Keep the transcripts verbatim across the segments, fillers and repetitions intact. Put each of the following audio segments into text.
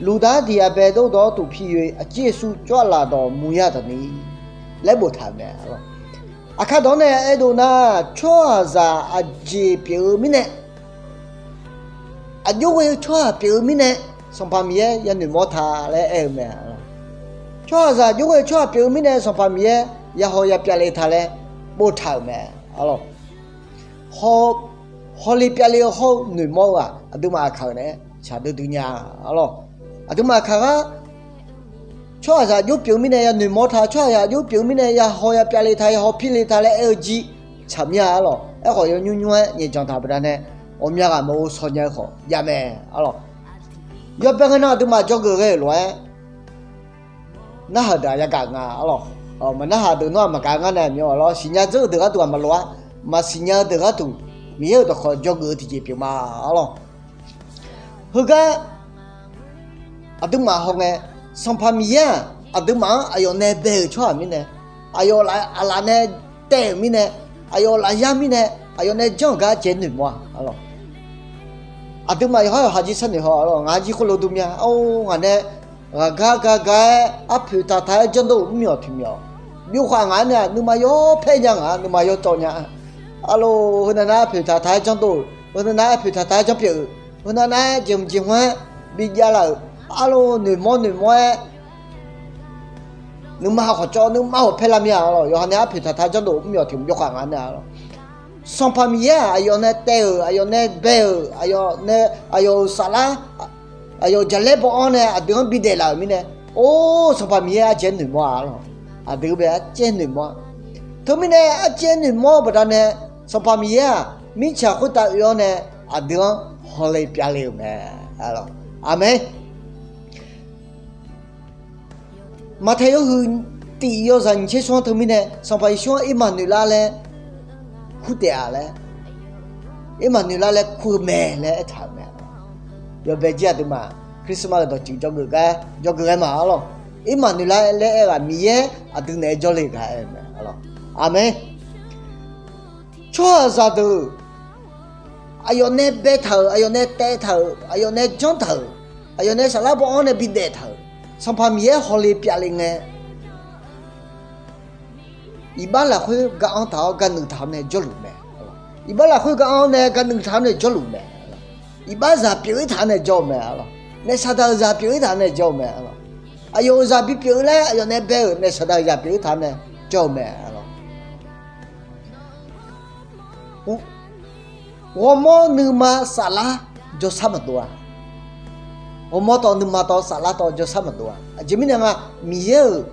Luqdar diq-aq bae dawrdawq-awr tuq pi yoe, Aqjeq Yeqsur jawr-aq laf dawq muiq-a dawq ni laer boftaq-euq mae. Aqkar dawq-anr nae aerdov nar, tsawrhaqzaq aqjeq pyeuf-eu mirnae, aqjox ghae-eu tsawrhaq pyeuf-eu mirnae, Sanqpaq Miqyaer yanoeq mawr ta laer aer-eu mae. Tsawrhaqzaq aqjox ghae-eu tsawrhaq pyeuf-eu mirnae, Sanqpaq Miqyaer yahaw yapyav le ta laer boftaq-euq mae. Haw, hawle pyav le-eu hawr-eu noeqmawr-eu-aq, aqduimaf aqkaq-euq naeq-aer shaqdui dui nya-a lawq. Aqduimaf aqkaq gar tsawrhaqzaq aqjox pyeuf-eu mirnae yanoeq mawr ta, tsawrhaqzaq aqjox pyeuf-eu mirnae yahaw yapyav le ta, yahaw pir le ta laer aer-eu jir tsaq mir-a lawq. Aerkhawf yawnymr nymr-aer nyaefjan taq baqdanae, ghawqmya ghaq maeqghov shaw nya-eu khawf jav mae-a lawq. Yawbae ngae nan aqduimaf dzawgeuf ghae-euq lof-aer narhaq deuq-aq yagaq nga-a lawq. Maqnarhaq deuq nawr-aq maqgaq ngar nae aqmyan-awq lawr. Siqnya dzeur-eu deuq gharduq-aq maqloq-ar. Maqsiqnya-eu deuq gharduq Miqyaer-euq dawqkawq dzawgeuf-eu tiqjeq pyeuf ma-ar lawq. Heugar aqduimaf hawngae, Sanqpaq Miqyaer-aq aqduimaf-anr aqyawf nae bae-euq tsawrhaq mirnae, aqyawf aqlaf nae taev-euq mirnae, aqyawf lafyar mirnae, aqyawf nae janr-euq gar jaev noeqmawr-a. Aqduimaf yawqhar yawqha jir sharnoeq haw-awq lawr. Ngaq-anr jir khoerlof dur mya-a. Or, ngaq nae ghaqgar gar gar-aer arpoeq taq taq-aer janrdov-euq mr myawq tiq myawq. Byov khawf ngaq-anr nae-aq nuima yawpaer nya ngaq-a, nuima yawcawv nya-a. Arlawr, heunav nar arpoeq taq taq-aer janrdov-euq, heunav nar arpoeq taq taq-aer janrpyeuf-euq, heunav nar-aer jeqhmq jeqhmq-aer bijav laf-euq, arlawr, noeqmawr noeqmawr-aer nuima khawf cawv, nuima khawf paer lar mir-a lawr. Yawqha nae arpoeq taq taq-aer janrdov-euq mr myawq tiq myawq byov khawf ngaq-anr nae-a lawr. Sanqpaq Miqyaer-aq aqyawf nae taev-euq, aqyawf nae bae-euq, aqyawf nae, aqyawf-euq saflar, aqyawf-euq jaqlaer baw-anr nae aqdui-anr bidaef laf-euq mirnae, or, Sanqpaq Miqyaer arjaev noeqmawr-a lawr. Aqdui bae arjaev noeqmawr-a. Teumirnae arjaev noeqmawr-eu baqdanae, Sanqpaq Miqyaer-aq mirtsaq khoertav oe-awr nae aqdui-anr hawle pyavle-euq mae. Aqmeq. Maqtaeq yawhuiq tiq yawzaq nyiq tser smr-anr teumirnae, Sanqpaq Yeqsur-anr Ermaqnoeqlar laer kur taef-a laer, Ermaqnoeqlar laer kur-eu mae laer aertaq-euq mae. Yawbae jir aqduimaf Christmas-euq dawqtsuif dzawgeuf gar dzawgeuf ghae ma-ar lawr. Ermaqnoeqlar laer aer-eu-aq Miqyaer aqdui naeq-aer jawrle gar aer-eu mae-ar lawr. Aqmeq. Tsawrhaqzaq deuq aqyawf nae baetaq-euq, aqyawf nae taev taq-euq, aqyawf nae janr taq-euq, aqyawf nae saflar baw-anr nae bidaef taq-euq Sanqpaq Miqyaer hawle pyavle ngae, iqbax lafkhoer ga-anr taq-awr ga nuiq taq-awr nae jawrluf mae. Iqbax lafkhoer ga-anr nae ga nuiq taq-awr nae jawrluf mae. Iqbaxzaq pyeuf-ir taq-awr nae jawr-eu mae-ar lawr. Naef saqdaq-euq zaq pyeuf-ir taq-awr nae jawr-eu mae-ar lawr. Aqyawf-euq zaq bipyeuf-eu laer aqyawf nae bae-euq naef saqdaq-euq zaq pyeuf-ir taq-awr nae jawr-eu mae-ar lawr. Ghawrmawr nuima saflar jawrshar maqdov-a. Ghawrmawr tawv nuima tawv saflar tawv jawrshar maqdov-a. Aqjeq mirnae nga, Miqyaer-euq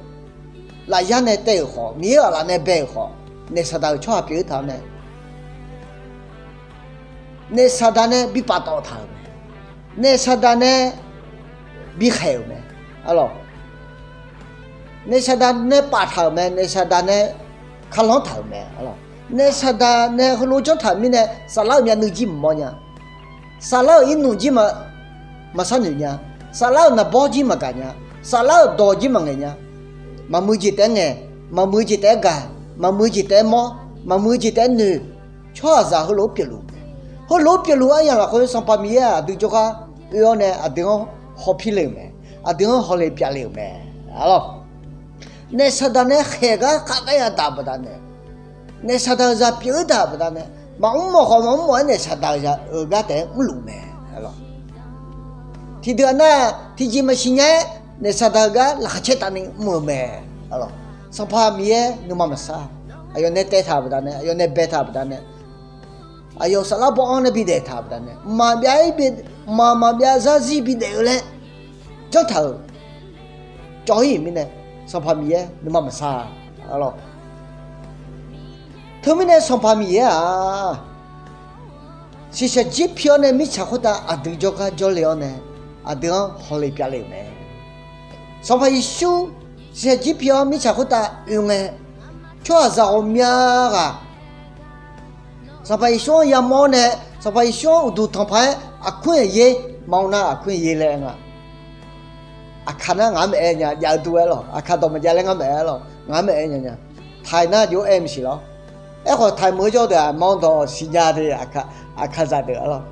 lafyar nae taev-euq khawf, Miqyaer-euq aqlaf nae bae-euq khawf, naef saqdaq-euq tsawrhaq pyeuf-ir taq-awr nae, naef saqdaq nae bi paftawf taq-euq mae. Naef saqdaq nae bi khaeq-euq mae-ar lawr. Naef saqdaq nae paftaq-euq mae, naef saqdaq nae kalanr taq-euq mae-ar lawr. Naef saqdaq nae heulof janr taq-euq mirnae saflar-euq myavnuiv jir maqmawr nya. Saflar-euq irnmf jir maqsar noeq nya. Saflar-euq naqbawr jir maqgaq nya. Saflar-euq dawq jir maqngaeq nya. Maqmuiq jeq taef-aer ngaeq, maqmuiq jeq taef-aer gaq, maqmuiq jeq taef-aer mawr, maqmuiq jeq taef-aer noeq. Tsawrhaqzaq heulof-aer pyeufluf mae. Heulof-aer pyeufluf aryamq lafkhoer Sanqpaq Miqyaer aqdui jawrgar oe-awr nae aqdui-anr hawpir le-euq mae. Aqdui-anr hawle pyavle-euq mae-ar lawr. Naef saqdaq nae khaeq gar khav gar yadaq-euq baqdanae, naef saqdaq-euq zaq pyeuf-ir daq-euq baqdanae, maqmr mawf khawf maqmr mawf-aer naef saqdaq-euq zaq-euq gar taef-aer mrluf mae-ar lawr. Tiqdeuq aqnar tiqjeq maqsiq nya-aer naef saqdaq-euq gar laqkhaq caer tavni mr-eu mae-ar lawr. Sanqpaq Miqyaer nuima maqsar, aqyawf nae taev taq-euq baqdanae, aqyawf nae bae taq-euq baqdanae, aqyawf saflar baw-anr nae bidaef taq-euq baqdanae, mqmaq maqbyav zarzir bidaef-eu laer janr taq-euq cawv-ir-euq mirnae, Sanqpaq Miqyaer nuima maqsar-a lawr. Teumirnae Sanqpaq Miqyaer-aq, shiqshaq jir pi-awr nae mirtsaq khoertav aqdui jawrgar jawrle-awr nae, aqdui-anr hawle pyavle-euq mae. Sanqpaq Yeqsur shiqshaq jir pi-awr mirtsaq khoertav oe ngae, tsawrhaqzaq ghawqmya ghaq Sanqpaq Yeqsur-anr yamawr-awr nae, Sanqpaq Yeqsur-anr uqduq tanq paq-aer aqkuir-aq yer, maqngeur nar aqkuir-aq yer laer nga. Aqkaq nar ngaq-anr maeq-aer nya, jav-eu dur-aer lawq. Aqkaq dawq maqjav laer ngar maeq-aer lawq, ngaq-anr maeq-aer nya nya. Taiq nar jov-aer maqsiq lawr. Aerkhawf taiq meuq-eu jawr deuq-aq maqanr dawq siqnya de. Aqkaqzaq deuq-a lawr.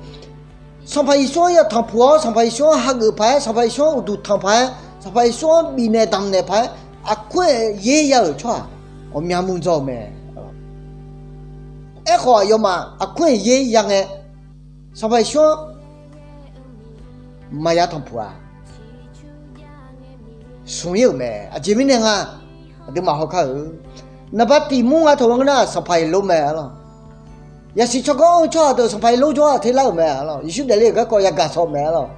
Sanqpaq Yeqsur-anr yatanq puq-awr, Sanqpaq Yeqsur-anr hageuf paq-aer, Sanqpaq Yeqsur-anr uqduq tanq paq-aer, Sanqpaq Yeqsur-anr bifnaeq damqnaeq paq-aer, aqkuir-aq yer ya-euq tsawrhaq ghawqmya mr dzawr-eu mae. Aerkhawf aqyawfmaf aqkuir-aq yer ya ngae, Sanqpaq Yeqsur-anr maqya tanqpuq-aq, smq-ir-euq mae. Aqjeq mirnae nga, aqduimaf hawkar-eu, naqba tiq mur nga taq-eu ngeur nar-aq, Sanqpaq Heqlor mae-ar lawq. Yasiq tsawrganr anr-eu tsawrhaq deuq Sanqpaq Heqlor jawr-aq ter lar-euq mae-ar lawq. Yeqsur daefle-euq garkawv yagaq saw mae-ar lawq.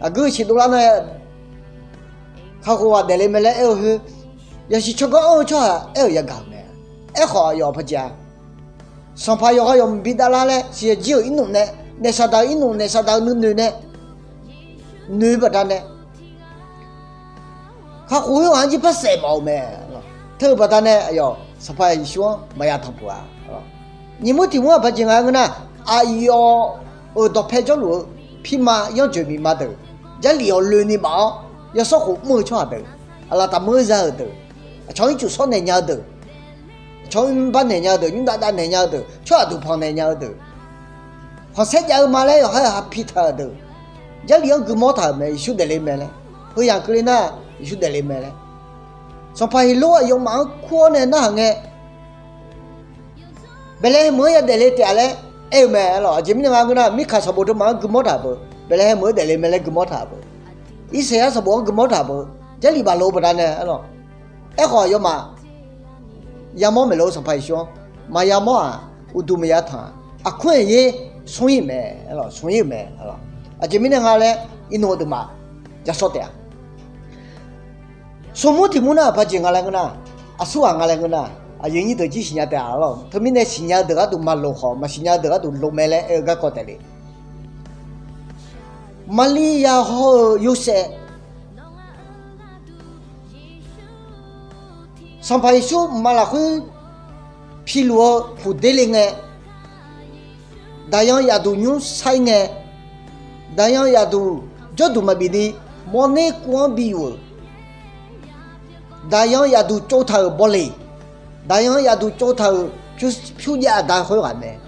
Aqgeu siq dovlar nar, kakhof ghaq daefle mae laer aer-eu khoer, yasiq tsawrganr anr-eu tsawrhaq aer-euq yagaq-euq mae. Aerkhawf aqyawf paqjeq-a, sanqpaq yawqghaq yawqmuiq bidavlar laer siqyaq jir-euq irnmf nae, naef saqdaq-eu irnmf, naef saqdaq-eu nuinoeq nae, noeq-eu baqdanae, kakhof khoerghaq-anr jir par saef mawf-eu mae-ar lawq. Teu-eu baqdanae aqyawf Sanqpaq Yeqsur-anr maqya tanqpuq-a. Nyiq mur tiq mur-aq baqjeq nga ngeur nar, aqyawf-euq dawqpae jawrluf-eu pirma yanrjoeq miqma deuq, Jarlif awq loeni baf-awr yawsanr khof mr-eu tsawrhaq deuq, aqlaf taqmur za-euq deuq, aqcawq-anr ircuf shawr naeq nya-eu deuq, aqcawq-anr mrbar naeq nya-eu deuq, nymrdav dav naeq nya-eu deuq, tsawrhaq duqpanq naeq nya-eu deuq, khanqsaer jav-eu ma laer yawqha-euq ha pitaq-euq deuq, Jarlif-anr guimawr taq-euq mae. Yeqsur daefle mae laer, heu yamq keuvle nar, Yeqsur daefle mae laer, Sanqpaq Heqlor aqyawfmaf-anr kur-awr nae narhaq ngae, Baeqlaeqhaeq meuq-anr yadaef le taef-a laer aer-eu mae. Aqjeq mirnae nga ngeur nar, Mirkaq sanqbof deuvma-anr guimawr taq-euq beu, Baeqlaeqhaeq meuq-anr daefle mae laer guimawr taq-euq beu, Irsaqyar sanqbof-anr guimawr taq-euq beu, Jarlif baf lof-eu baqdanae arlawq. Aerkhawf aqyawfmaf yamawr maeq lof-eu Sanqpaq Yeqsur-anr maqya mawr-aq, uqduq maqya tanq-aq, aqkur-aer yaer smr-ir-euq mae, smr-ir-euq mae. Aqjeq mirnae nga laer, iqnan-eu deuqmaf ja sawr taef-a. Smq mur tiq mur nar baqjeq nga laer ngeur nar, aqsurghaq nga laer ngeur nar, aqyuif nyir deuq jir siqnya taef-a arlawq. Teumirnae siqnya-eu deuq gharduq maqloq khawf, maqsiqnya-eu deuq gharduq loq mae laer aer-eu garkawv taef le. Maqliya hawr-eu Yorsaev, Sanqpaq Yeqsur mqmaq lafkhoer piluf-eu puq der le ngae, daqyan yaf duq nymr sar-ir ngae, daqyan yaf duq jawrduq maqbif ni mawrner kuv-anr bi yuf-euq, daqyan yaf duq tsovtaq-euq bawleq, daqyan yaf duq tsovtaq-euq pyur, pyur jav aqda khoerghaq mae.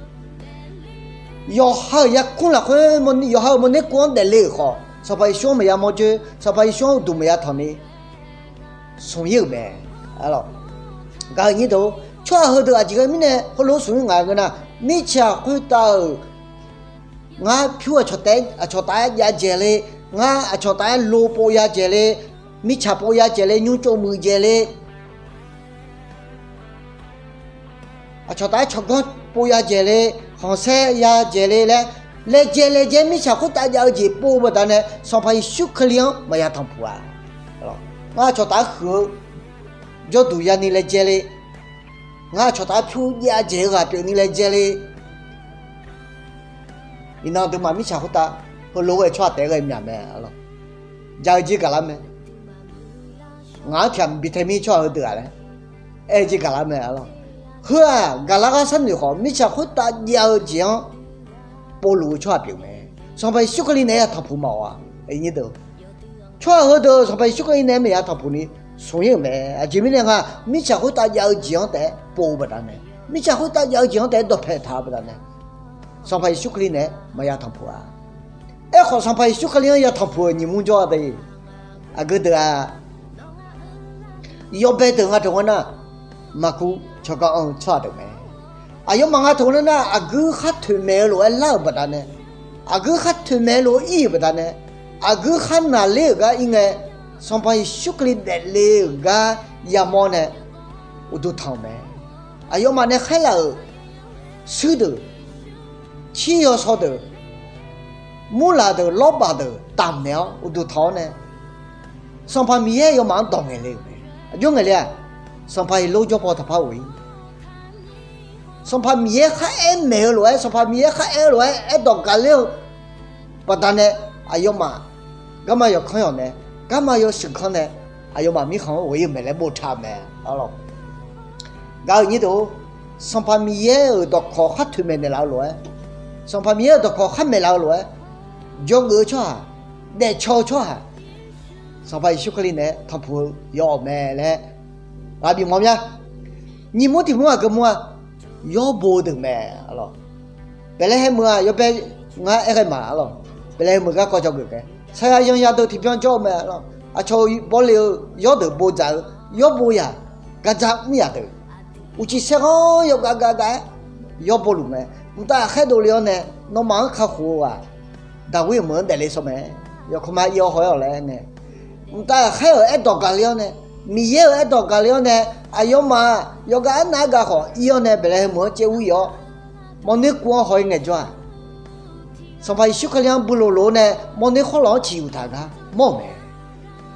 Yawqha-euq yarkmr lafkhoer, yawqha-euq mawrner kuv-anr daefle-euq khawf, Sanqpaq Yeqsur-anr maqya mawr joer, Sanqpaq Yeqsur-anr uqduq maqya tanq ni smq-ir-euq mae. Gaq-euq nyir deuq, tsawrhaq heudeuq aqjeq ghae mirnae heulof-aer smq-ir nga ngeur nar, mirtsaq khoertav-euq ngar pyur aqcawq taef-aer, aqcawq taf-aer jav dzaeq le, ngar aqcawq taf-aer lo pov ya dzaeq le, mirtsaq pov ya dzaeq le, nymr tsov muiq dzaeq le, aqcawq taf-aer tsawrganr pov ya dzaeq le, khanqsaer ya dzaeq le laer, laejae laejae mirtsaq khoertav jav-eu jeq pov-eu baqdanae, Sanqpaq Yeqsur Kali-anr maqya tanqpuq-a. Ngar aqcawq taf-aer huiq-eu jawrduq yani laejae le, ngar aqcawq taf-aer pyur jav dzaeq-eu ghaq pyeufni laejae le. Iqnan deuqmaf mirtsaq khoertav heulof-aer tsawrhaq taef-aer ghae myaq mae. Jav-eu jeq gaqlar mae. Ngaq-anr tiqghaq bi tae mir tsawrhaq heudeuq-aq laer aer-eu jeq gaqlar mae arlawq. Heu-aq gaqlar gar sharnoeq khawf, mirtsaq khoertav jav-eu jeq-anr povluf-eu tsawrhaq pyeuf mae. Sanqpaq Yeqsur Kali naeq-aer ya tanqpuq maqawq-a. Tsawrhaq heudeuq Sanqpaq Yeqsur Kali naeq-aer maqya tanqpuq ni smq-ir-euq mae. Aqjeq mirnae nga, mirtsaq khoertav jav-eu jeq-anr taef-aer pov-eu baqdanae, mirtsaq khoertav jav-eu jeq-anr taef-aer dawqpae taq-eu baqdanae, Sanqpaq Yeqsur Kali naeq-aer maqya tanqpuq-a. Aerkhawf Sanqpaq Yeqsur Kali-anr ya tanqpuq-euq nyiq mur jawr-a de. Aqgeu deuq-aq, yawbae deuq nga taq ngeur nar, maqkuv cawqganr anr-eu tsawrhaq deuq mae. Aqyawfmaf nga taq ngeur nar, aqguir khar toeqmaeq-eu lof-aer lar-euq baqdanae, aqguir khar toeqmaeq-eu lof-aer ir-euq baqdanae, aqguir khar naqler-euq gar ir ngae, Sanqpaq Yeqsur Kali daefle-euq gar yamawr nae uqduq tanq-euq mae. Aqyawfmaf nae khaerlaf-euq shuir deuq, cir yawsaw deuq, murlaq deuq, lawrbaq deuq tafmaeq-awr uqduq tanq-awr nae, Sanqpaq Miqyaer yawmaf-anr dawq ngaeq le-euq mae. Aqjox ngaeq le-aq, Sanqpaq Heqlor jawr paw taqpar ghof-ir. Sanqpaq Miqyaer kharaer maeq-eu lof-aer, Sanqpaq Miqyaer kharaer-eu lof-aer aerdawq gaqler-eu baqdanae, aqyawfmaf garma yawkanr yawq nae, garma yawshuif kanr nae, aqyawfmaf mirkhanq-anr ghof-ir-euq mae laer boftaq-euq mae. Gaq-euq nyir deuq-or, Sanqpaq Miqyaer-euq dawqkawq khar toeqmaeq naeqlaf-eu lof-aer, Sanqpaq Miqyaer-euq dawqkawq khar maeqlaf-eu lof-aer, jawrgeuf-eu tsawrhaq, daefcaw-eu tsawrhaq, Sanqpaq Yeqsur Kali naeq-aer tanqpuq-eu yawawq mae laer ghaq bif mawr mya. Nyiq mur tiq mur aqgeu mur-a, yawrbo deuq mae. Baeqlaeqhaeq meuq-aq yawbae ngar aer ghae ma arlawq. Baeqlaeqhaeq meuq garkawv jawrgeuf ngae, saqyaq yanqyaq deuq tiqbyan jawr-eu mae arlawq. Aqcawq-euq bawle-eu yawrdeuq bodzaq-eu, yawrbo yaq, gardza mr yaq deuq, uqcif saerghanr yawgav gav gav-aer yawrbo luf mae. Mqtav ghaqkhaer dovle-awr nae, nawmaf-anr kakhof-eu ghaq Daqwir-euq meuq-anr daefle sawr mae. Yawkawr ma ir-awr haw-aer-awq laer aer ngae, mqtav ghaqkhaer-euq aerdawq gaqle-awr nae, Miqyaer-euq aerdawq gaqle-awr nae, aqyawfmaf yawqghaq arnav-aer gaq khawf ir-awr nae Baeqlaeqhaeq meuq-anr caev ur ir-awr, mawrner kuv-anr haw-ir ngaejawr-aq, Sanqpaq Yeqsur Kali-anr builof lof-awr nae mawrner khawrlawq-anr ciqyuq taq gar mawr-euq mae.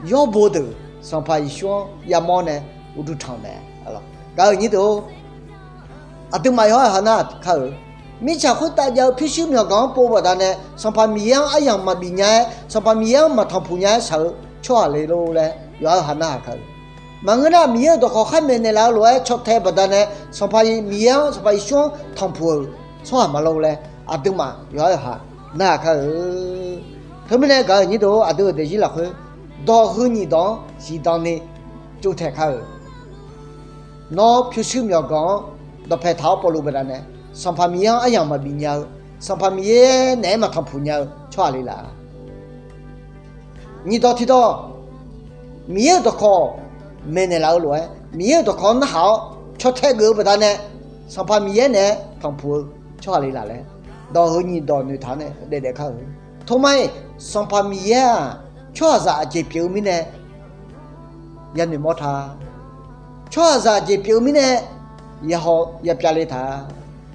Yawrbo deuq Sanqpaq Yeqsur-anr yamawr nae uqduq tanq-euq mae. Gaq-euq nyir deuq-or, aqduimaf yawqha-euq ha nar kar-euq, mirtsaq khoertav jav-eu pyurshuir myawqganq-anr pov-eu baqdanae, Sanqpaq Miqyaer-anr aryamq maqbif nya-aer, Sanqpaq Miqyaer-anr maqtanqpuq nya-aer shaq-eu tsawrhaq le lor laer yawqha-euq ha nar haq kar-euq. Maqngeur nar, Miqyaer-euq dawqkawq khar maeqnaeq laf-eu lof-aer caw tae baqdanae, Sanqpaq Miqyaer-anr Sanqpaq Yeqsur-anr tanqpuq-euq tsawrhaq maqlawr-eu laer aqduimaf yawqha yawqha narhaq kar-eu. Teumirnae gaq-euq nyir deuq, aqdui-euq daefzir lafkhoer dawq heu nyiq dawq-anr siqdan ni tsovtaeq kar-euq. Nawr pyurshuir myawqganq-anr dawqpae taq-awr pawvluf baqdanae, Sanqpaq Miqyaer-anr aryamq maqbif nya-eu, Sanqpaq Miqyaer naeq-aer maqtanqpuq nya-eu tsawrhaq le laf. Nyiq dawq tiq dawq, Miqyaer-euq dawqkawq maeqnaeq laf-eu lof-aer, Miqyaer-euq dawqkawq-anr narhaq-awr caw tae geuf-eu baqdanae, Sanqpaq Miqyaer naeq-aer tanqpuq-eu tsawrhaq le laf laer, dawq heu nyiq dawq noeqtaq-awr nae daef daef kar-euq. Toma-iq, Sanqpaq Miqyaer-aq, tsawrhaqzaq aqjeq pyeuf-eu mirnae yanoeq mawr ta. Tsawrhaqzaq aqjeq pyeuf-eu mirnae yahaw yapyav le ta.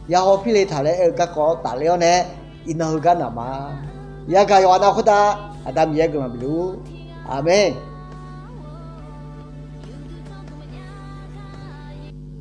Yahaw pir le ta laer aer-eu garkawv tafler-awr nae, iqnan heugar naq ma. Yagaq yawqha nav khoertav Aqda Miqyaer guiqlanq bifluf-ur. Aqmeq.